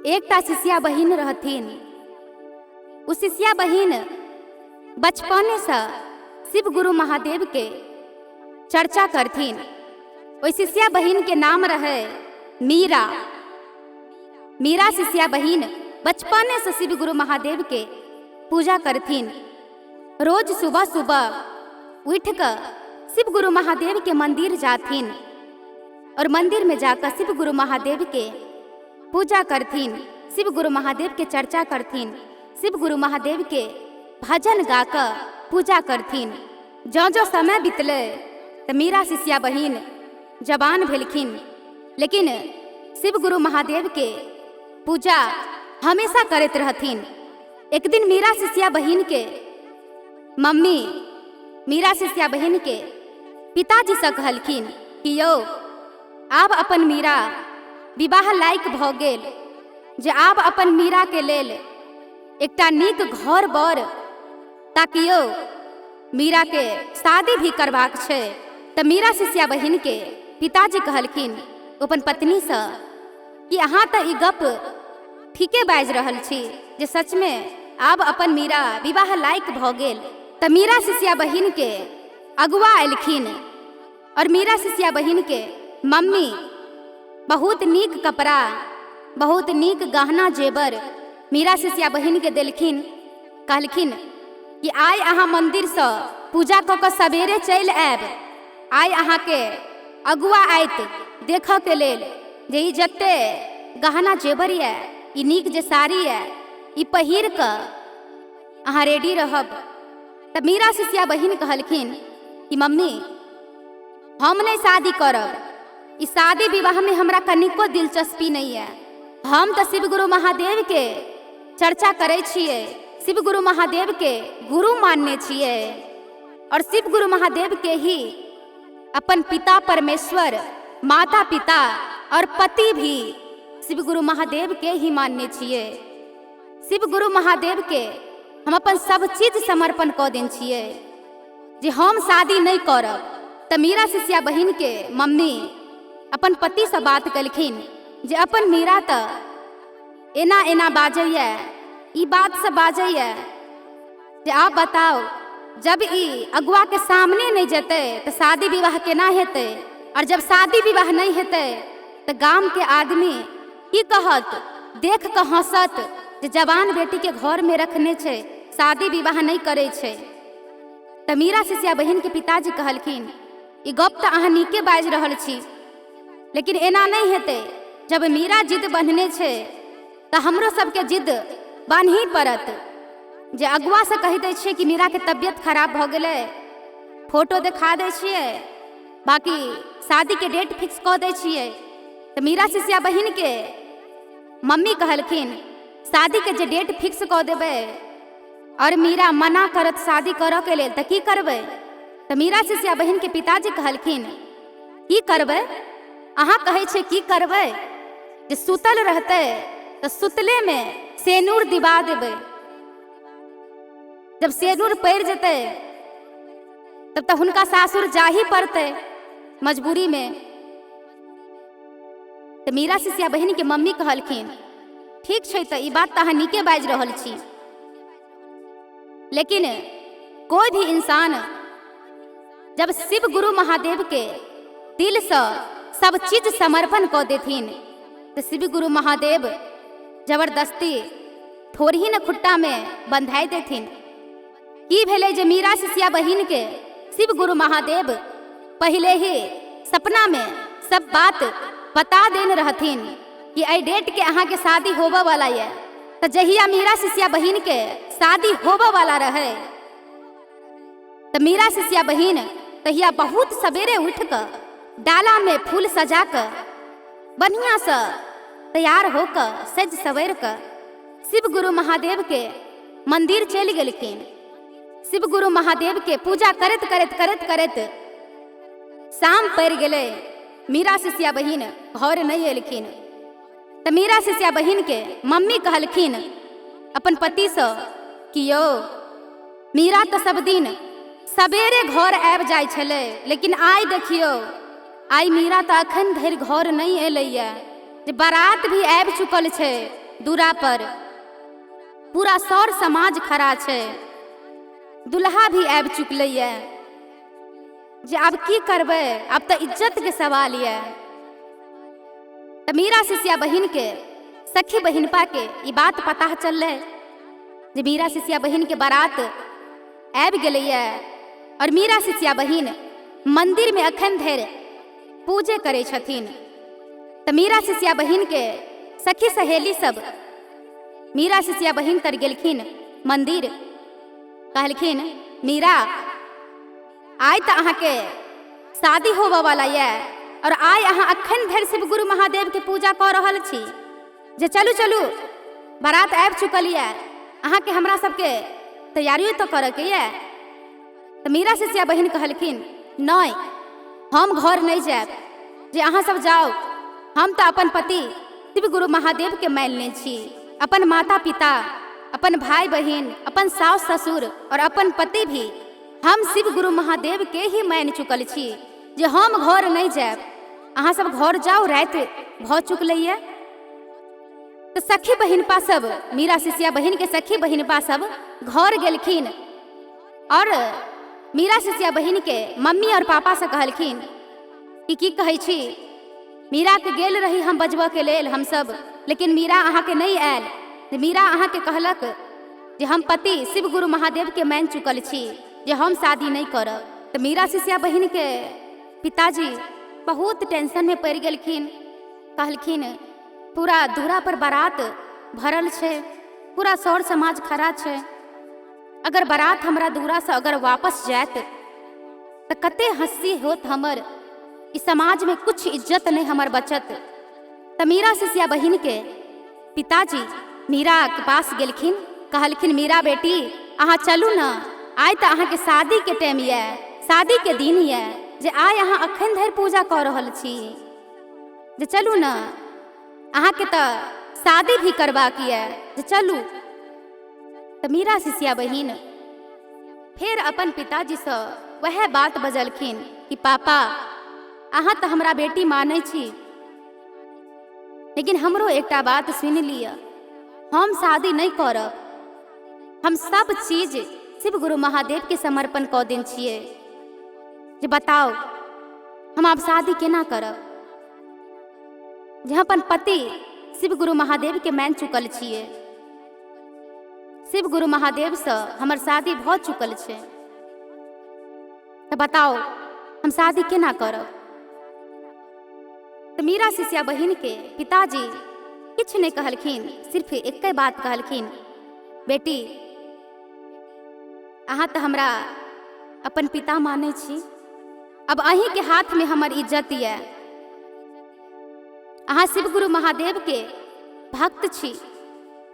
एकटा शिष्या बहिन रहथिन। ओ शिष्या बहिन बचपनेसँ शिव गुरु महादेव के चर्चा करथिन। ओहि शिष्या बहिन के नाम रहे मीरा। मीरा शिष्या बहिन बचपनेसँ शिव गुरु महादेव के पूजा करथिन। रोज सुबह सुबह उठ कऽ शिव गुरु महादेव के मंदिर जाथिन और मंदिर में जाकर शिव गुरु महादेव के पूजा करथिन, शिव गुरु महादेव के चर्चा करथिन, शिव गुरु महादेव के भजन गाकऽ पूजा करथिन। जँ जँ समय बितलै तऽ मीरा शिष्या बहिन जवान भेलखिन, लेकिन शिव गुरु महादेव के पूजा हमेशा करैत रहथिन। एक दिन मीरा शिष्या बहिन के मम्मी मीरा शिष्या बहिन के पिताजीसँ कहलखिन कि यौ, आब अपन मीरा विवाह लायक भऽ गेल, जे आब अपन मीराके लेल एकटा नीक घर बर ताकियौ, मीराके शादी भी करबाक छै। तऽ मीरा शिष्या बहिनके पिताजी कहलखिन अपन पत्नीसँ कि अहाँ तऽ ई गप ठीके बाजि रहल छी जे सचमे आब अपन मीरा विवाह लायक भऽ गेल। तऽ मीरा शिष्या बहिनके अगुआ एलखिन और मीरा शिष्या बहिनके मम्मी बहुत नीक कपड़ा, बहुत नीक गहना जेवर मीरा शिष्या बहिनके देलखिन। कहलखिन कि आइ अहाँ मन्दिरसँ पूजा कऽ कऽ सवेरे चलि आयब, आइ अहाँके अगुआ आयत देखऽके लेल जे ई जते गहना जेवर यऽ, ई नीक जे साड़ी यऽ, ई पहिर कऽ अहाँ रेडी रहब। तऽ मीरा शिष्या बहिन कहलखिन कि मम्मी, हम नहि शादी करब, ई शादी विवाहमे हमरा कनिको दिलचस्पी नहि यऽ। हम तऽ शिवगुरु महादेवके चर्चा करै छियै, शिवगुरु महादेवके गुरु मानने छियै और शिवगुरु महादेवके ही अपन पिता परमेश्वर, माता पिता और पति भी शिवगुरु महादेवके ही मानने छियै। शिव गुरु महादेव के हम अपन सब चीज समर्पण कऽ देने छियै जे हम शादी नहि करब। तऽ मीरा शिष्या बहिन के मम्मी अपन पतिसँ बात केलखिन जे अपन मीरा तऽ एना एना बाजैए, ई बातसँ बाजैए जे आब बताउ, जब ई अगुआके सामने नहि जेतै तऽ शादी विवाह केना हेतै? आओर जब शादी विवाह नहि हेतै तऽ गामके आदमी की कहत? देख कऽ हँसत जे जवान बेटीके घरमे रखने छै, शादी विवाह नहि करै छै। तऽ मीरा शिष्या बहिनके पिताजी कहलखिन, ई गप तऽ अहाँ नीके बाजि रहल छी, लेकिन एना नहि हेतै। जब मीरा जिद बन्हने छै तऽ हमरो सबके जिद बान्ही पड़त जे अगुआसँ कहि दै छियै कि मीराके तबियत खराब भऽ गेलै, फोटो देखा दै छियै, बाँकी शादीके डेट फिक्स कऽ दै छियै। तऽ मीरा शिष्या बहिनके मम्मी कहलखिन, शादीके जे डेट फिक्स कऽ देबै आओर मीरा मना करत शादी करऽके लेल तऽ की करबै? तऽ मीरा शिष्या बहिनके पिताजी कहलखिन, की करबै? अहाँ कहै छियै की करबै? जे सुतल रहतै तऽ सुतलेमे सेनूर दिबा देबै। जब सेनूर पड़ि जेतै तब तऽ हुनका सासुर जाही पड़तै मजबूरीमे। तऽ मीरा शिष्या बहिनके मम्मी कहलखिन, ठीक छै, तऽ ई बात तऽ अहाँ नीके बाजि रहल छी, लेकिन कोई भी इंसान जब शिव गुरु महादेव के दिलसँ सब चीज समर्पण कऽ देथिन तऽ शिव गुरु महादेव जबरदस्ती थोड़ ही ने खुट्टामे बंधाइ देथिन। की भेलै जे मीरा शिष्या बहिन के शिव गुरु महादेव पहिले ही सपना में सब बात बता देने रहथिन कि एहि डेट के अहाँके शादी होबऽ वाला यऽ। तऽ जहिया मीरा शिष्या बहिन के शादी होबऽ वाला रहे तऽ मीरा शिष्या बहिन तहिया बहुत सवेरे उठि कऽ डाला में फूल सजा कऽ बढ़िआँसँ तैयार होकऽ सजि सवरि कऽ शिव गुरु महादेव के मंदिर चलि गेलखिन। शिव गुरु महादेव के पूजा करैत करैत करैत करैत शाम पड़ि गेलै। मीरा शिष्या बहिन घर नहि एलखिन। तऽ मीरा शिष्या बहिन के मम्मी कहलखिन अपन पतिसँ कि यौ, मीरा तऽ सब दिन सवेरे घर आबि जाइ छलै, लेकिन आइ देखियौ, आइ मीरा तऽ अखन धरि घर नहि एलैए, जे बारात भी आबि चुकल छै, दूरा पर पूरा सौर समाज खड़ा छै, दुल्हा भी आबि चुकलै ये जे आब की करबै, आब तऽ इज्जत के सवाल ये। तऽ मीरा शिष्या बहिन के सखी बहिनपा के ई बात पता चललै जे मीरा शिष्या बहिन के बारात आबि गेलैए और मीरा शिष्या बहिन मंदिर में अखन धरि पूजे करै छथिन। तऽ मीरा शिष्या बहिन के सखी सहेली सब मीरा शिष्या बहिन तर गेलखिन मंदिर, कहलखिन मीरा आइ तऽ अहाँके शादी होबऽ वाला ये और आइ अहाँ अखन धरि शिव गुरु महादेव के पूजा कऽ रहल छी, जे चलू चलू बारात आबि चुकल ये, अहाँके हमरा सबके तैयारियो तऽ करऽके ये। तऽ मीरा शिष्या बहिन कहलखिन नहि, हम घर नहि जायब, जे अहाँ सब जाउ, हम तऽ अपन पति शिव गुरु महादेव के मानि लेने छी, अपन माता पिता, अपन भाई बहिन, अपन सास ससुर और अपन पति भी हम शिव गुरु महादेव के ही मानि चुकल छी, जे हम घर नहि जायब, अहाँ सब घर जाउ, राति भऽ चुकलै ये। तऽ सखी बहिनपा सब मीरा शिष्या बहिन के सखी बहिनपा सब घर गेलखिन और मीरा शिष्या बहिन के मम्मी और पापा से कहलखिन कि की कहै छी, मीरा के गेल रही हम बजबऽ के लेल हमसब, लेकिन मीरा अहाँके नहि आयल, मीरा अहाँके कहलक जे हम पति शिव गुरु महादेव के मानि चुकल छी, जे हम शादी नहि करब। तऽ मीरा शिष्या बहिन के पिताजी बहुत टेंशन में पड़ि गेलखिन, कहलखिन पूरा दूरा पर बारात भरल छै, पूरा सौर समाज खड़ा छै, अगर बारात हमरा दूरासँ अगर वापस जायत तऽ कते हंसी होत हमर, ई समाजमे कुछ इज्जत नहि हमर बचत। तऽ मीरा शिष्या बहिन के पिताजी मीराके पास गेलखिन, कहलखिन मीरा बेटी अहाँ चलू ने, आइ तऽ अहाँके शादीके टाइम यऽ, शादीके दिन यऽ, जे आइ अहाँ अखन धरि पूजा कऽ रहल छी, जे चलू ने, अहाँके तऽ शादी भी करबाक यऽ, जे चलू। तऽ मीरा शिष्या बहिन फेर अपन पिताजीसँ वएह बात बजलखिन कि पापा अहाँ तऽ हमरा बेटी मानै छी, लेकिन हमरो एकटा बात सुनि लिअ, हम शादी नहि करब, हम सब चीज शिव गुरु महादेव के समर्पण कऽ देने छियै, जे बताउ हम आब शादी केना करब, जे हम अपन पति शिव गुरु महादेव के मानि चुकल छियै, शिव गुरु महादेवसँ हमर शादी भऽ चुकल छै, तऽ बताउ हम शादी केना करब। तऽ मीरा शिष्या बहिनके पिताजी किछु नहि कहलखिन, सिर्फ एके बात कहलखिन, बेटी अहाँ तऽ हमरा अपन पिता मानै छी, अब अहीँके हाथमे हमर इज्जत यऽ, अहाँ शिव गुरु महादेवके भक्त छी,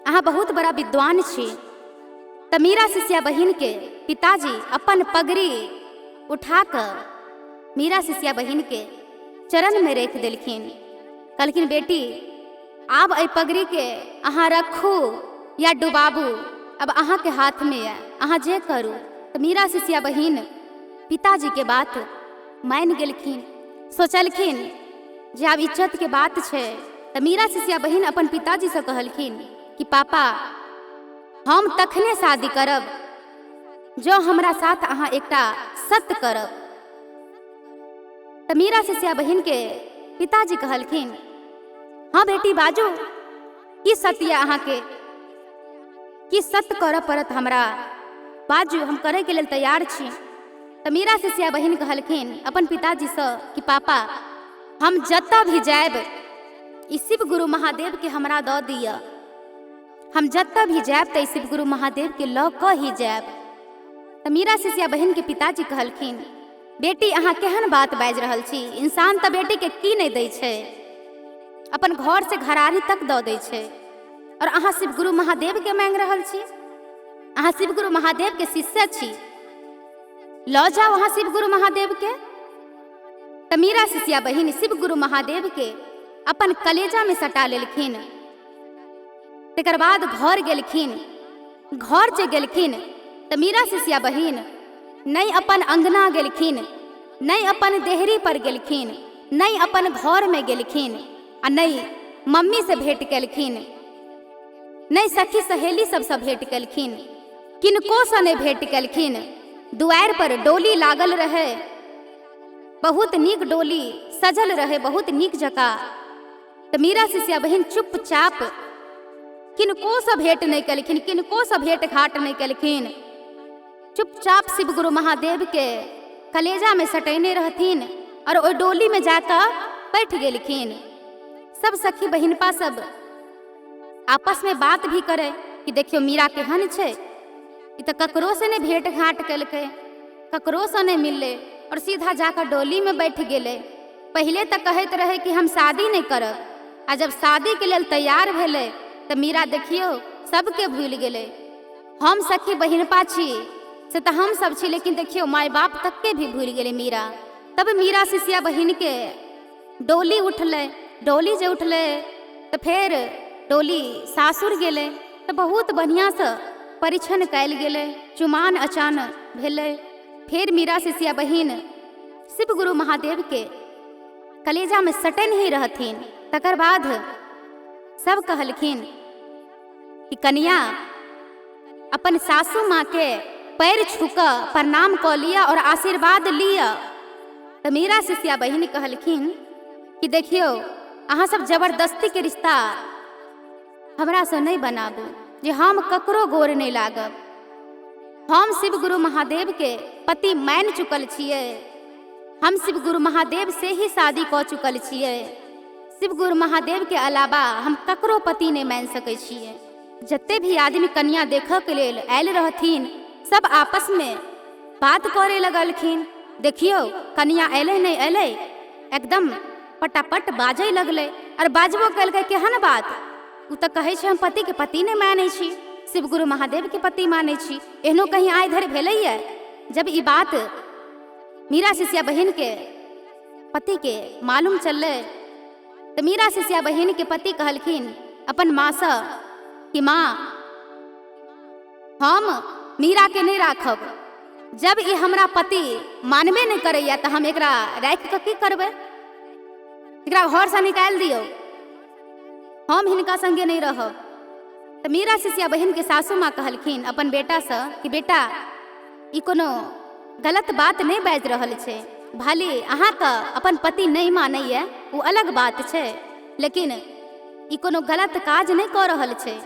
अहाँ बहुत बड़ा विद्वान छी। तऽ मीरा शिष्या बहिनके पिताजी अपन पगड़ी उठा कऽ मीरा शिष्या बहिनके चरणमे राखि देलखिन, कहलखिन बेटी आब एहि पगड़ीके अहाँ रखू या डुबाबू, अब अहाँके हाथमे यऽ, अहाँ जे करू। तऽ मीरा शिष्या बहिन पिताजीके बात मानि गेलखिन, सोचलखिन जे आब इज्जतके बात छै। तऽ मीरा शिष्या बहिन अपन पिताजीसँ कहलखिन कि पापा हम तखने शादी करब जँ हमरा साथ अहाँ एकटा सत्य करब। तऽ मीरा शिष्या बहिनके पिताजी कहलखिन हाँ बेटी बाजू, की सत्य यऽ अहाँके, की सत्य करऽ पड़त हमरा, बाजू हम करैके लेल तैयार छी। तऽ मीरा शिष्या बहिन कहलखिन अपन पिताजीसँ कि पापा हम जतऽ भी जायब ई शिव गुरु महादेवके हमरा दऽ दिअ, हम जतऽ भी जायब तऽ ई शिव गुरु महादेवके लऽ कऽ ही जायब। तऽ मीरा शिष्या बहिनके पिताजी कहलखिन बेटी अहाँ केहन बात बाजि रहल छी, इंसान तऽ बेटीके की नहि दै छै, अपन घरसँ घरारी तक दऽ दै छै, और अहाँ शिव गुरु महादेवके मांगि रहल छी, अहाँ शिव गुरु महादेवके शिष्य छी, लऽ जाउ अहाँ शिव गुरु महादेवके। तऽ मीरा शिष्या बहिन शिव गुरु महादेवके अपन कलेजामे सटा लेलखिन। तकर बाद घर गेलखिन, घर जे गेलखिन तऽ मीरा शिष्या बहिन नहि अपन अंगना गेलखिन, नहि अपन देहरी पर गेलखिन, नहि अपन घरमे गेलखिन आ नहि मम्मीसँ भेँट केलखिन। नहि सखी सहेली सबसँ भेंट केलखिन, किनकोसँ नहि भेंट केलखिन। दुआरि पर डोली लागल रहै, बहुत नीक डोली सजल रहै, बहुत नीक जकाँ। तऽ मीरा शिष्या बहिन चुपचाप किनकोसँ भेंट नहि केलखिन, किनकोसँ भेंट घाट नहि केलखिन। चुपचाप शिव गुरु महादेव के कलेजा में सटेने रहथिन और ओहि डोली में जाकऽ बैठ गेलखिन। सब सखी बहिनपा सब आपस में बात भी करे कि देखियो मीरा केहन छै, ई तऽ ककरो से नहि भेंट घाट केलकै, ककरो से नहि मिललै और सीधा जाकऽ डोली में बैठ गेलै। पहिले तऽ कहैत रहै कि हम शादी नहि करब, आ जब शादीके लेल तैयार भेलै तऽ मीरा देखियौ सबके भूलि गेलै। हम सखी बहिनपा छी से तऽ हम सब छी, लेकिन देखियौ माय बाप तकके भी भूलि गेलै मीरा। तब मीरा शिष्या बहिनके डोली उठलै। डोली जे उठलै तऽ फेर डोली सासुर गेलै, तऽ बहुत बढ़िआँसँ परिछन कयल गेलै, चुमान अचान भेलै। फेर मीरा शिष्या बहिन शिव गुरु महादेवके कलेजामे सटन ही रहथिन। तकर बाद सब कहलखिन कि कनिया अपन सासू माँ के पैर छू कऽ प्रणाम कऽ लिअ और आशीर्वाद लिअ। तऽ मीरा शिष्या बहिन कहलखिन कि देखियौ अहाँ सब जबरदस्तीके रिश्ता हमरासँ नहि बनाबू, जे हम ककरो गोर नहि लागब। हम शिव गुरु महादेवके पति मानि चुकल छियै, हम शिव गुरु महादेव से ही शादी कऽ चुकल छियै। शिव गुरु महादेवके अलावा हम ककरो पति नहि मानि सकै छियै। जते भी आदमी कन्या देखऽके लेल आयल रहथिन सब आपसमे बात करे लगलखिन। देखियौ कन्या अयलै नहि अयलै, एकदम पटापट बाजै लगलै। और बाजबो केलकै केहन बात, ओ तऽ कहै छै हम पतिके पति नहि मानै छी, शिव गुरु महादेवके पति मानै छी। एहनो कहीं आइ धरि भेलैए? जब ई बात मीरा शिष्या बहिनके पतिके मालूम चललै तऽ मीरा शिष्या बहिनके पति कहलखिन अपन माँसँ कि माँ हम मीराके नहि राखब, जब ई हमरा पति मानबे नहि करैया तऽ हम एकरा राखि कऽ की करबै, एकरा घरसँ निकालि दियौ, हम हिनका संगे नहि रहब। तऽ मीरा शिष्या बहिनके सासू माँ कहलखिन अपन बेटासँ कि बेटा ई कोनो गलत बात नहि बाजि रहल छै, भले अहाँके अपन पति नहि मानैए ओ अलग बात छै, लेकिन ई कोनो गलत काज नहि कऽ रहल छै।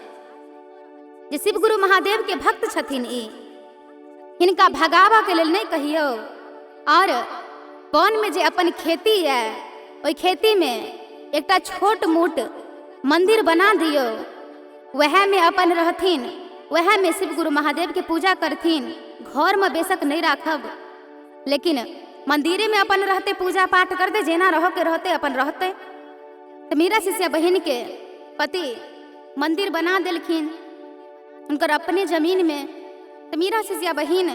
जे शिव गुरु महादेवके भक्त छथिन ई, हिनका भगाबऽके लेल नहि कहियौ। और वनमे जे अपन खेती यऽ ओहि खेतीमे एकटा छोट मोट मन्दिर बना दियौ, वएहमे अपन रहथिन, वएहमे शिव गुरु महादेवके पूजा करथिन। घरमे बेशक नहि राखब, लेकिन मन्दिरेमे अपन रहतै, पूजा पाठ करतै, जेना रहऽके रहतै अपन रहतै। तऽ मीरा शिष्या बहिनके पति मन्दिर बना देलखिन हुनकर अपने जमीनमे। तऽ मीरा शिष्या बहिन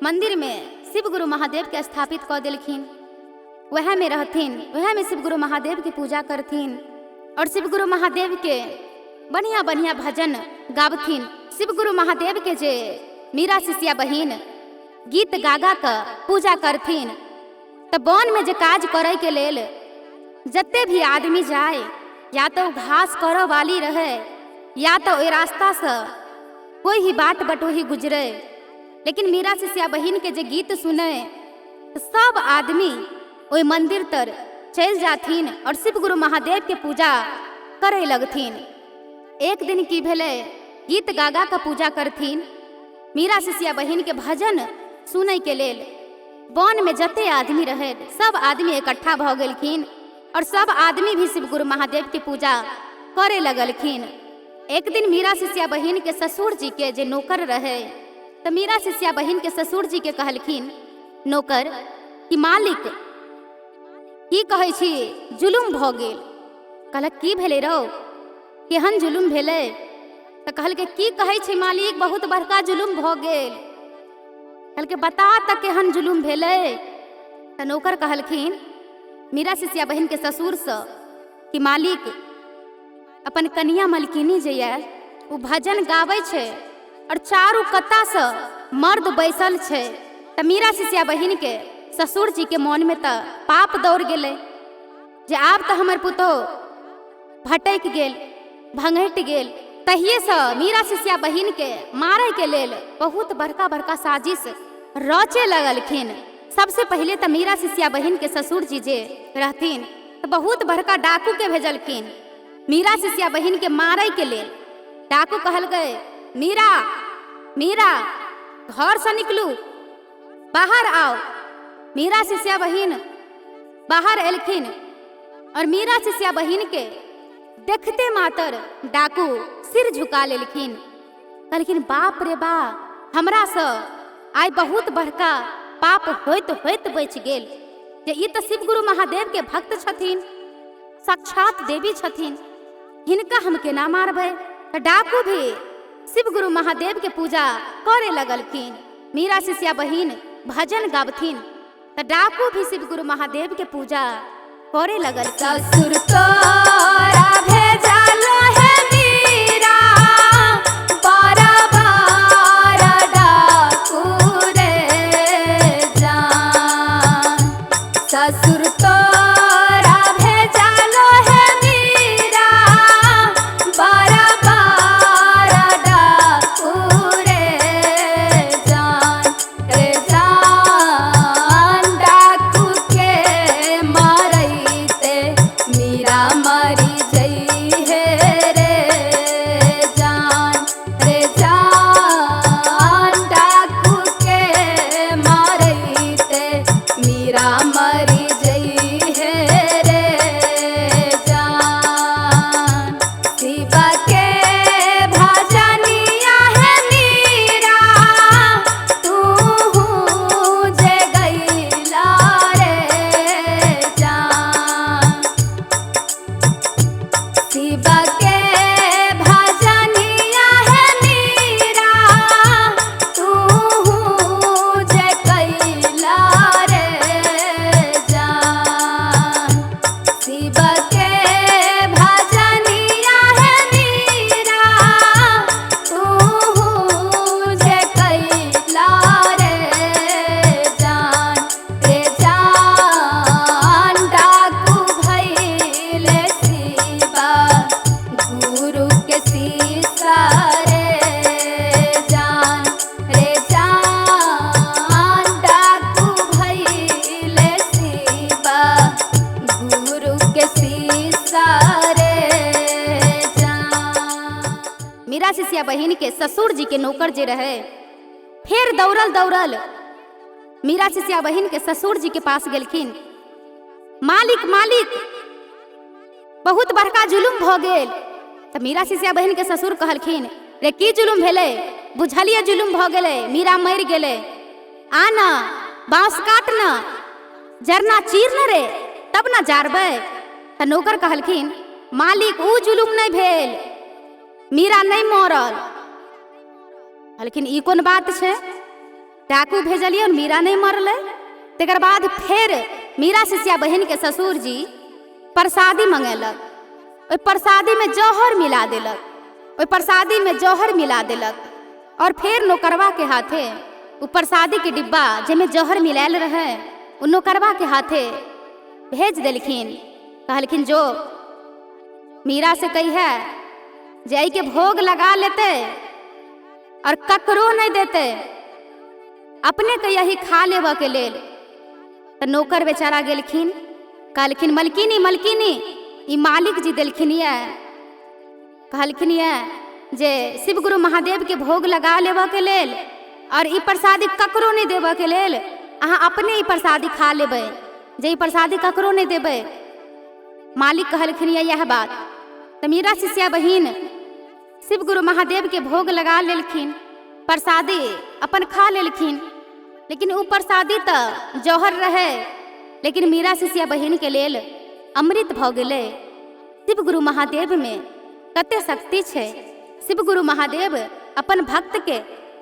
मन्दिरमे शिव गुरु महादेवके स्थापित कऽ देलखिन, वएहमे रहथिन, वएहमे शिव गुरु महादेवके पूजा करथिन और शिव गुरु महादेवके बढ़िआँ बढ़िआँ भजन गाबथिन। शिव गुरु महादेवके जे मीरा शिष्या बहिन गीत गा गा कऽ पूजा करथिन, तऽ वनमे जे काज करैके लेल जते भी आदमी जाय, या तऽ ओ घास करऽ वाली रहै या तऽ ओहि रास्तासँ कोई ही बाट बटोही गुजरे, लेकिन मीरा शिष्या बहिनके जे गीत सुनै तऽ सब आदमी ओहि मन्दिर तर चलि जाथिन और शिव गुरु महादेवके पूजा करै लगथिन। एक दिन की भेलै, गीत गा गा कऽ पूजा करथिन। मीरा शिष्या बहिनके भजन सुनैके लेल वनमे जते आदमी रहै सब आदमी इकट्ठा भऽ गेलखिन और सब आदमी भी शिव गुरु महादेवके पूजा करे लगलखिन। एक दिन मीरा शिष्या बहिनके ससुर जी के जे नौकर रहे, तऽ मीरा शिष्या बहिनके ससुर जी के कहलखिन नौकर कि मालिक की कहै छी, जुलुम भऽ गेल। कहलक की भेलै रौ, केहन जुलुम भेलै? तऽ कहलकै की कहै छी मालिक, बहुत बड़का जुलुम भऽ गेल। कहलकै बता तऽ केहन जुलुम भेलै? तऽ नौकर कहलखिन मीरा शिष्या बहिनके ससुरसँ कि मालिक अपन कनिया मलकिनी जे यऽ ओ भजन गाबै छै और चारू कत्तासँ मर्द बैसल छै। तऽ मीरा शिष्या बहिनके ससुर जीके मोनमे तऽ पाप दौड़ गेलै जे आब तऽ हमर पुतोहु भटकि गेल, भंगटि गेल। तहिएसँ मीरा शिष्या बहिनके मारैके लेल बहुत बड़का बड़का साजिश रचे लगलखिन। सबसे पहिले तऽ मीरा शिष्या बहिनके ससुर जी जे रहथिन तऽ बहुत बड़का डाकूके भेजलखिन मीरा शिष्या बहिनके मारैके लेल। डाकू कहलकै, मीरा मीरा घरसँ निकलू, बाहर आओ। मीरा शिष्या बहिन बाहर एलखिन और मीरा शिष्या बहिन के देखते मातर डाकू सिर झुका लेलखिन। कहलखिन, बाप रे बा, हमरासँ आइ बहुत बड़का पाप होइत होइत बचि गेल जे ई तऽ शिवगुरु महादेव के भक्त छथिन, साक्षात देवी छथिन, हिनका हम केना मारबै। तऽ डाकू भी शिवगुरु महादेव के पूजा करे लगलखिन। मीरा शिष्या बहिन भजन गाबथिन तऽ डाकू भी शिवगुरु महादेव के पूजा करे लगल। ससुर तोरा भेजल है मीरा, बारा बारा डाकू रे जान। ससुर तोरा भेजल है मीरा, बारा बारा डाकू रे जान। रे जान डाकू के मारैते मीरा मरी जई हे रे जान। रे जान डाकू के मारैते मीरा मरी जई हे रे जान। शिव के भजनिया है मीरा, तू जे गैला रे जान। शिव के भजनिया है मीरा, तू जे कैला रे जान। शिव के भजनिया है मीरा, तू जे कैला रे जान। रे जान डाकू भैले शिवा गुरु के सीसा रे जान। रे जान डाकू भैले शिवा गुरु के सीसा रे जान। मीरा शिष्या बहिन के ससुर जी के नौकर जे रहे फिर दौड़ल दौड़ल मीरा शिष्या बहिन के ससुर जी के पास गेलखिन। मालिक मालिक, बहुत बड़का जुलुम भऽ गेल। तऽ मीरा शिष्या बहिन के ससुर कहलखिन, रे की जुलुम भेलै? बुझलियै जुलुम भऽ गेलै, मीरा मरि गेलै। आ न बाँस काट न, जरना चीर न रे, तब न जारबै। तऽ नौकर कहलखिन, मालिक ऊ जुलुम नहि भेल, मीरा नहि मरल। कहलखिन, ई कोन बात छै? डाकू भेजलियै, मीरा नहि मरलै। तकर बाद फेर मीरा शिष्या बहिन के ससुर जी प्रसादी मंगेलक। ओहि प्रसादीमे जहर मिला देलक, ओहि प्रसादीमे जहर मिला देलक और फेर नौकरवा के हाथे ओ प्रसादी के डिब्बा जाहिमे जहर मिलायल रहे ओ नौकरवा के हाथे भेज देलखिन। कहलखिन, जो मीरा से कही है जे एहिके भोग लगा लेते और ककरो नहीं देते, अपने के यही खा लेबऽ के लेल। तऽ नौकर बेचारा गेलखिन, कहलखिन, मलकिनी मलकिनी, ई मालिक जी देलखिन यऽ, कहलखिन यऽ जे शिवगुरु महादेव के भोग लगा लेबऽ के लेल और ई प्रसादी ककरो नहि देबऽ के लेल, अहाँ अपने ई प्रसादी खा लेबै, जे ई प्रसादी ककरो नहि देबै। मालिक कहलखिन यऽ इएह बात। तऽ मीरा शिष्या बहिन शिवगुरु महादेव के भोग लगा लेलखिन, प्रसादी अपन खा लेलखिन। लेकिन ओ प्रसादी तऽ जहर रहे, लेकिन मीरा शिष्या बहिन के लेल अमृत भऽ गेलै। शिवगुरु महादेव में कते शक्ति छै। शिवगुरु महादेव अपन भक्त के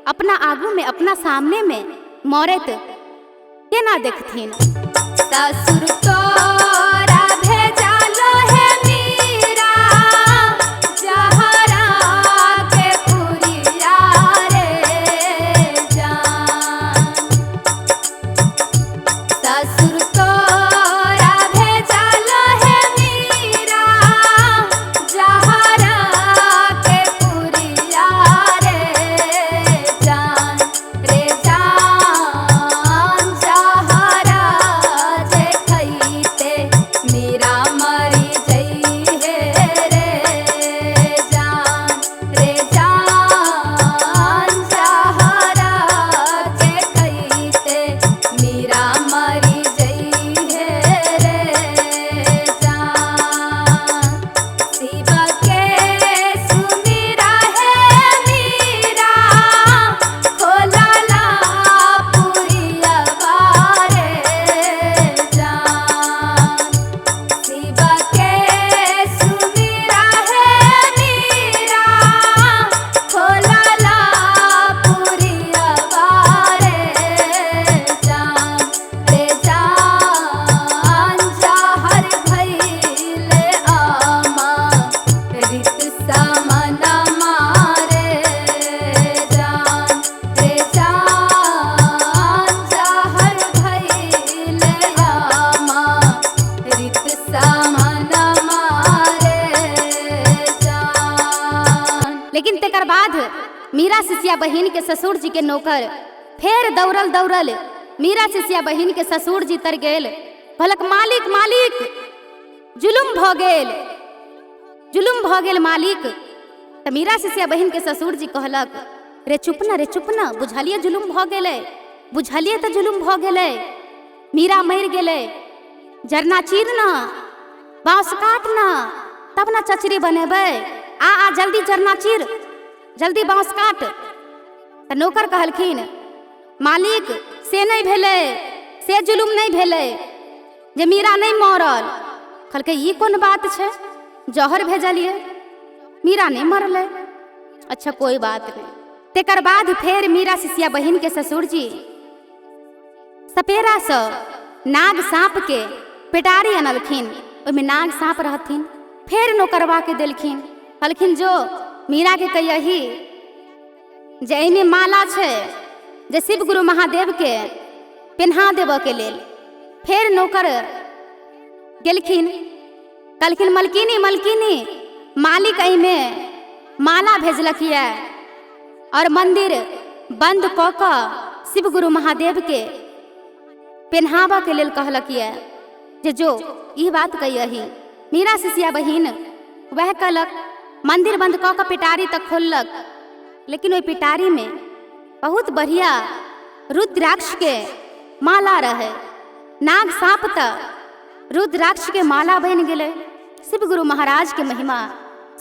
अपना आगू में अपना सामने में मरैत केना देखथिन। ससुर तोरा भेजल है मीरा, जहरा के पुरिया रे जान। ससुर तोरा भेजल है मीरा, जहरा के लेकिन तकर बाद मीरा शिष्या बहिन के ससुर जी के नौकर फेर दौड़ल दौड़ल मीरा शिष्या बहिन के ससुर जी तर गेल। कहलक मालिक मालिक जुलुम भ गेल, जुलुम भ गेल मालिक। त मीरा शिष्या बहिन के ससुर जी कहलक रे चुप न, रे चुप न, बुझलिए जुलुम भ गेलै, बुझलिए त जुलुम भ गेलै, मीरा मरि गेलै, जरना चीर न, बाँस काट न, तब न चचरी बनेबै, आ आ जल्दी जरना चीर, जल्दी बाँस काट। त नौकर कहलखिन मालिक से नहीं भेलै, से जुलुम नहीं भेलै जे मीरा नहीं मरल। कहलकै ई कोन बात छै, जहर भेजलिए मीरा नहीं मरलै, अच्छा कोई बात नहीं। तकर बाद फेर मीरा शिष्या बहिन के ससुर जी सपेरा से नाग साँप के पेटारी अनलखिन, ओहिमे नाग साँप रहथिन। फेर नौकरवा के देलखिन, कहलखिन जो मीरा के कहियही जे एहिमे माला छै जे शिव गुरु महादेव के पेन्हा देबऽ के लेल। फेर नौकर गेलखिन, कहलखिन मलकिनी मलकिनी मालिक एहिमे माला भेजलक यऽ और मंदिर बंद कऽ कऽ शिव गुरु महादेव के पेन्हाबऽ के लेल कहलक यऽ जे जो ई बात कहियही। मीरा शिष्या बहिन वएह कहलक, मंदिर बंद कऽ कऽ पिटारी तक खोललक, लेकिन ओहि पिटारी में बहुत बढ़िया रुद्राक्ष के माला रहे। नाग साँप तऽ रुद्राक्ष के माला बनि गेलै। शिव गुरु महाराज के महिमा,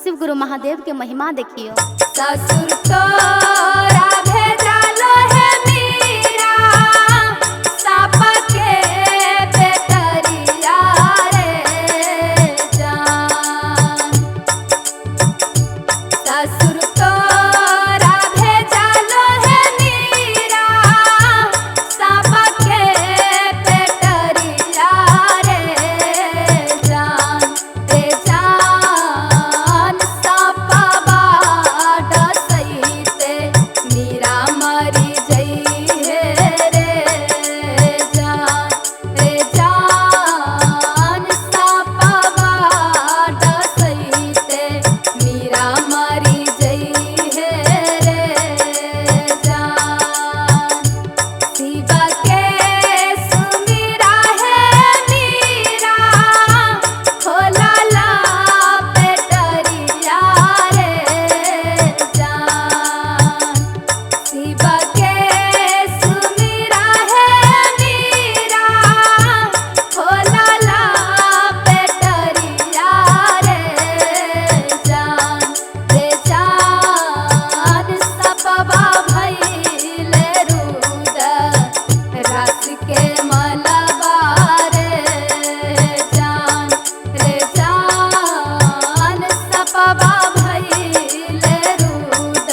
शिव गुरु महादेव के महिमा देखियो। ससुर तोरा भेजलो हे मीरा साँप के पेटरिया रे जान। ससुर तोरा भेजलो हे मीरा साँप के पेटरिया रे जान। रे जान साँपवा डसैते मीरा मरी जइहे रे जान। रे जान साँपवा डसैते मीरा मरी जइहे रे जान। शिव के सुमिरा हे मीरा खोलला पेटरिया रे जान। शिव के सुमिरा हे मीरा खोलला पेटरिया रे जान। रे जान सपवा भइले रुद रस के मलबा रे जान। रे जान सपवा भइले रुद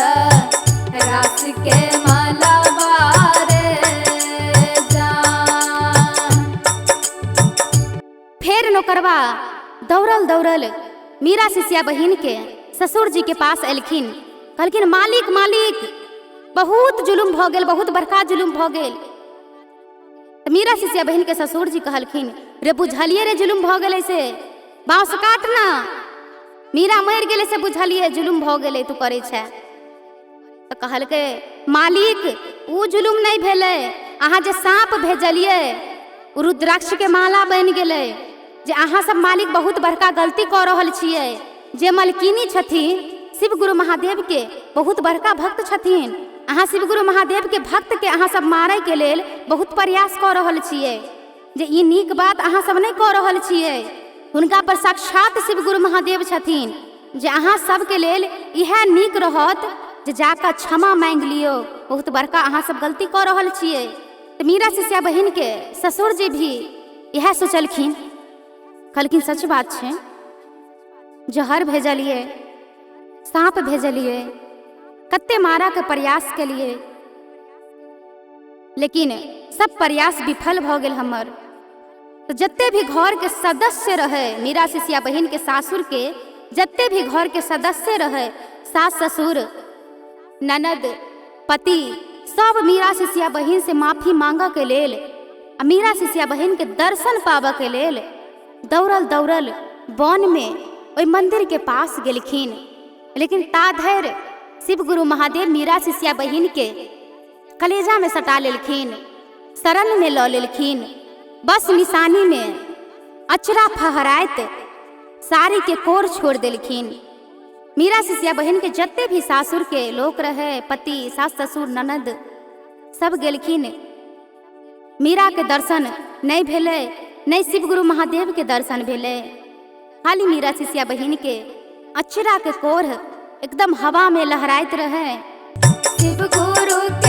रस के मलबा रे जान। फेर नौकरवा दौड़ल दौड़ल मीरा शिष्या बहिन के ससुर जी के पास एलखिन, कहलखिन मालिक मालिक बहुत जुलुम भ गेल, बहुत बड़का जुलुम भ गेल। त मीरा शिष्या बहिन के ससुर जी कहलखिन रे बुझलिए रे जुलुम भ गेलै से, बाँस काट ना, मीरा मरि गेलै से बुझलिए जुलुम भ गेलै तू करै छै। तऽ कहलकै मालिक उ जुलुम नहीं भेलै, अहाँ जे साँप भेजलिए उ रुद्राक्ष के माला बनि गेलै। जे अहाँ सब मालिक बहुत बड़का गलती कऽ रहल छियै। जे मलकिनी छथिन शिव गुरु महादेव के बहुत बड़का भक्त छथिन, अहाँ शिव गुरु महादेव के भक्त के अहाँ सब मारै के लेल बहुत प्रयास कऽ रहल छियै, जे ई नीक बात अहाँ सब नहि कऽ रहल छियै। हुनका पर साक्षात शिव गुरु महादेव छथिन, जे अहाँ सबके लेल इएह नीक रहत जे जाकऽ क्षमा मांगि लियौ, बहुत बड़का अहाँ सब गलती कऽ रहल छियै। तऽ मीरा शिष्या बहिन के ससुर जी भी इएह सोचलखिन, कहलखिन सच बात छै, जहर भेजलिए, साँप भेजलिए, कते मारऽके प्रयास केलिए, लेकिन सब प्रयास विफल भऽ गेल हमर। तऽ जते भी घरके सदस्य रहै मीरा शिष्या बहिन के सासुर के जते भी घरके सदस्य रहै, सास ससुर ननद पति सब मीरा शिष्या बहिन से माफी मांगऽ के लेल आ मीरा शिष्या बहिन के दर्शन पाबऽ के लेल दौड़ल दौड़ल वन में ओहि मंदिर के पास गेलखिन। लेकिन ता धरि शिव गुरु महादेव मीरा शिष्या बहिन के कलेजा में सटा लेलखिन, शरण में लऽ लेलखिन। बस निशानी में अचरा फहराइत साड़ी के कोर छोड़ देलखिन। मीरा शिष्या बहिन के जते भी सासुर के लोक रहे, पति, सास ससुर, ननद सब गेलखिन। मीरा के दर्शन नहीं भेलै, नहीं शिव गुरु महादेव के दर्शन भेलै। खाली मीरा शिष्या बहिन के अचरा के कोर एकदम हवा में लहराइत रहे। शिव गुरु के